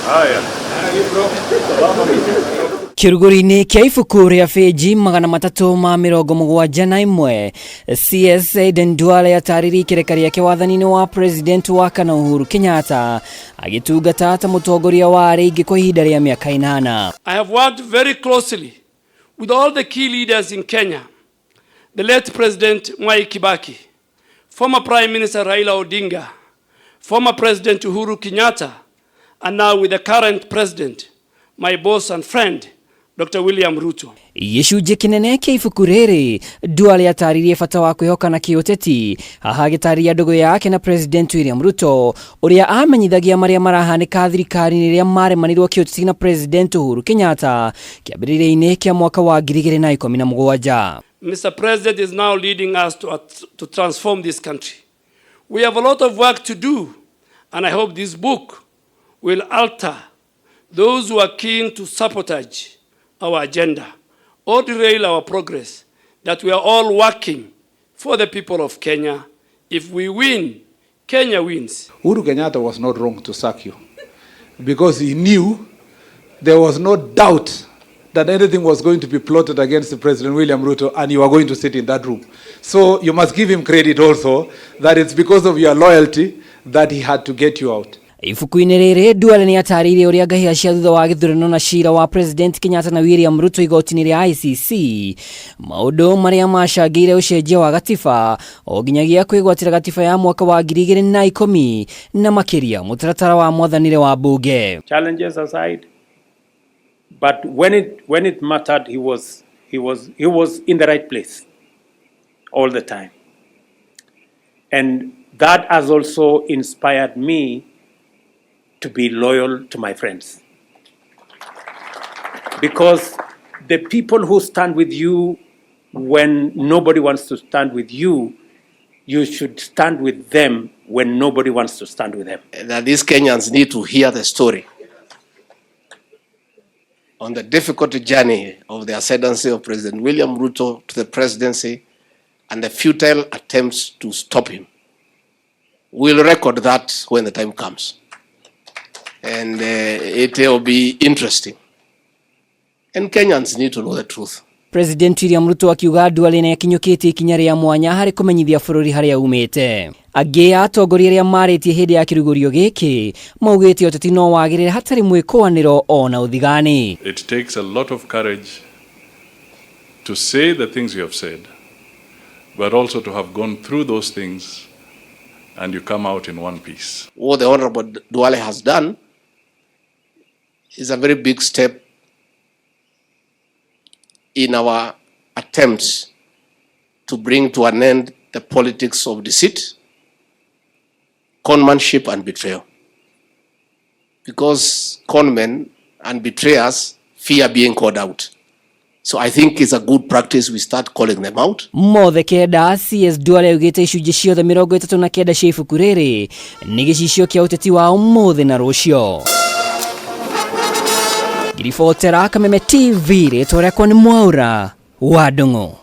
Haya. Kĩrugũri-inĩ kĩa ibuku rĩa bĩnji 371, CS Aden Duale atarĩrie ikereka rĩake wathani-inĩ wa President wa kana Uhuru Kenyatta agĩtungata ta mũtongoria wa arĩa aingĩ kwa ihinda rĩa mĩaka 8. I have worked very closely with all the key leaders in Kenya, the late President Mwai Kibaki, former Prime Minister Raila Odinga, former President Uhuru Kenyatta, and now with the current President, my boss and friend, Dr. William Ruto. Gĩcunjĩ kĩnene kĩa ibuku rĩrĩ, Duale atarĩrie bata wa kwĩhokana kĩũteti, haha agĩtarĩria ndũgũ yake na President William Ruto, ũrĩa amenyithagia marĩa marahanĩka thirikari-inĩ rĩrĩa maremanirwo kĩũteti na President Uhuru Kenyatta kĩambĩrĩria-inĩ kĩa mwaka wa 2017. Mr. President is now leading us to transform this country. We have a lot of work to do, and I hope this book will alter those who are keen to sabotage our agenda or derail our progress, that we are all working for the people of Kenya. If we win, Kenya wins. Uhuru Kenyatta was not wrong to sack you because he knew there was no doubt that anything was going to be plotted against President William Ruto and you are going to sit in that room. So you must give him credit also that it's because of your loyalty that he had to get you out. Ibuku-inĩ rĩrĩ, Duale nĩ atarĩirie ũrĩa ngahĩha cia thutha wa gĩthurano na cira wa President Kenyatta na William Ruto igoti-inĩ rĩa ICC, maũndũ marĩa macangĩire ũcenjia wa gatiba o nginyagia kwĩgwatĩra gatiba ya mwaka wa 2010 na makĩria mũtaratara wa mwathanĩre wa mbunge. Challenges aside, but when it mattered, he was in the right place all the time. And that has also inspired me to be loyal to my friends. Because the people who stand with you when nobody wants to stand with you, you should stand with them when nobody wants to stand with them. That these Kenyans need to hear the story on the difficult journey of the ascendancy of President William Ruto to the presidency and the futile attempts to stop him. We'll record that when the time comes. And it will be interesting. And Kenyans need to know the truth. President William Ruto akiuga Duale nĩ akinyũkĩtie ikinya rĩa mwanya harĩ kũmenyithia bũrũri harĩa umĩte. Angĩ a atongoria arĩa marĩtie hĩndĩ ya kĩrugũrio gĩkĩ maugĩte ũteti no wagĩrĩre hatarĩ mwĩkũanĩro ona ũthigani. It takes a lot of courage to say the things you have said, but also to have gone through those things and you come out in one piece. What the Honorable Duale has done is a very big step in our attempts to bring to an end the politics of deceit, conmanship, and betrayal. Because conmen and betrayers fear being called out. So I think it's a good practice we start calling them out. Mothe kenda, CS Duale augĩte icunjĩ ciothe 39 cia ibuku rĩrĩ nĩ gĩcicio kĩa ũteti wa ũmũthĩ na rũcio. Ngiribotera Kameme TV, rĩtwa rĩakwa nĩ Mwaura wa Ndung'u.